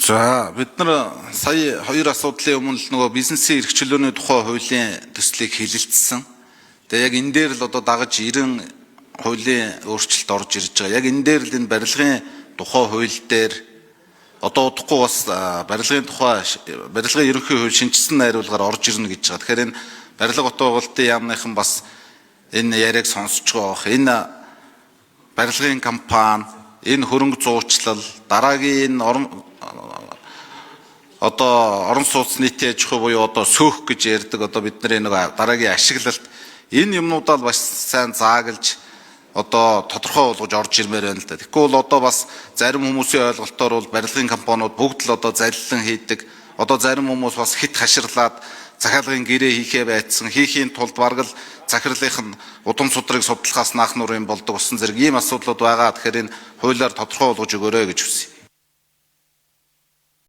За, бид нар сая хоёр асуудлын өмнө л нөгөө бизнесийн эрх чөлөөний тухай хуулийн төслийг хилэлцсэн. Тэгээ яг энэ дээр л одоо дагаж 90 хуулийн өөрчлөлт орж ирж байгаа. Яг энэ дээр л энэ барилгын тухай хууль дээр одоо удахгүй бас барилгын тухай, барилгын ерөнхий хууль шинэчилсэн найруулгаар орж ирнэ гэж байгаа. Тэгэхээр энэ барилга отоо байгуулалтын яамныхан бас энэ яриаг сонсож байгаа бох. Энэ барилгын компани, энэ хөрөнгө зуучлал, дараагийн энэ орон одоо орон сууц нийтийн аж ахуй буюу одоо сөөх гэж ярьдаг одоо бидний нэг дараагийн ашиглалт, энэ юмнуудаа л бас сайн заагалж, одоо тодорхой болгож орж ирмээр байна л да. Тэгэхгүй бол одоо бас зарим хүмүүсийн ойлголтоор бол барилгын компаниуд бүгд л одоо залилан хийдэг. Одоо зарим хүмүүс бас хэт хаширлаад захиалгын гэрээ хийхээ байцсан. Хийхийн тулд бараг л захирлынх нь удам судрыг судлахаас наах нурын болдог усан зэрэг ийм асуудлууд байгаа. Тэгэхээр энэ хуулиар тодорхой болгож өгөөрэй гэж хүсье.